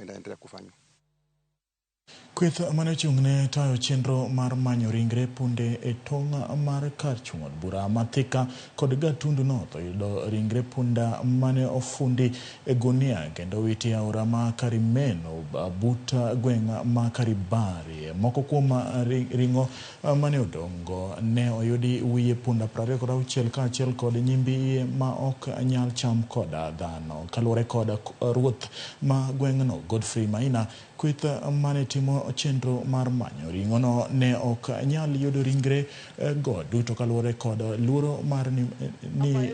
inaendelea kufanywa. Kweth mane ochung' ne tayo chenro mar manyo ringre punde e tong' mar kar chung' od bura ma Thika kod Gatundu North oyudo ringre punda mane ofundi e gunia kendo owiti e aora ma Karimeno but gweng' ma Karibari. Moko kuom ring'o mane odong' ne oyudi wiye punda 26 kaachiel kod nyimbi iye ma ok nyal cham kod dhano. Kaluwore kod ruoth ma gweng'no Godfrey Maina, kweth mane timo chenro mar manyo ring'ono ne ok nyal yudo ringre go duto kaluwore kod luoro mar ni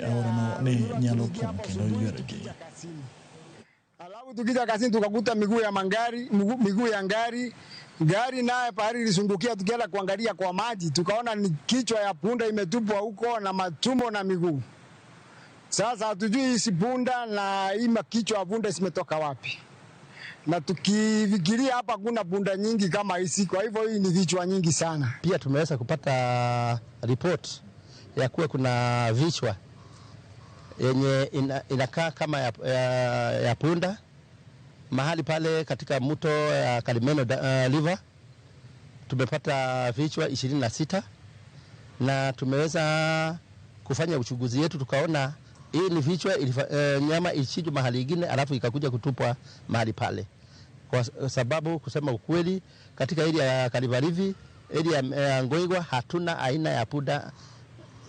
aorano ne nyalo pong' kendo ywero ji. Alafu tukija kazini tukakuta miguu ya mangari, miguu ya ngari, gari naye pahali ilisungukia, tukienda kuangalia kwa maji tukaona ni kichwa ya punda imetupwa huko na matumbo na miguu. Sasa hatujui hizi punda na hii makichwa ya punda zimetoka wapi, na tukifikiria hapa kuna punda nyingi kama hizi, kwa hivyo hii ni vichwa nyingi sana. Pia tumeweza kupata report ya kuwa kuna vichwa yenye inakaa kama ya punda mahali pale katika mto ya Karimeno River. Tumepata vichwa 26 na tumeweza kufanya uchunguzi yetu, tukaona hii ni vichwa nyama ilichinjwa mahali ingine alafu ikakuja kutupwa mahali pale. Kwa sababu kusema ukweli, katika area ya Karibarivi, area ya Ngoigwa hatuna aina ya punda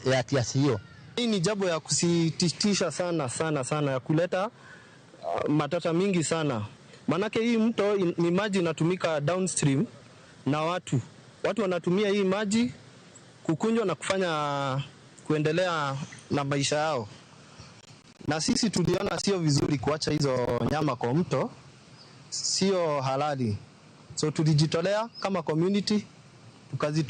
ya kiasi hiyo. Hii ni jambo ya kusitisha sana sana sana, ya kuleta matata mingi sana. Manake hii mto ni maji inatumika downstream na watu. Watu wanatumia hii maji kukunywa na kufanya kuendelea na maisha yao. Na sisi tuliona sio vizuri kuacha hizo nyama kwa mto, sio halali. So tulijitolea kama community tukazitoa.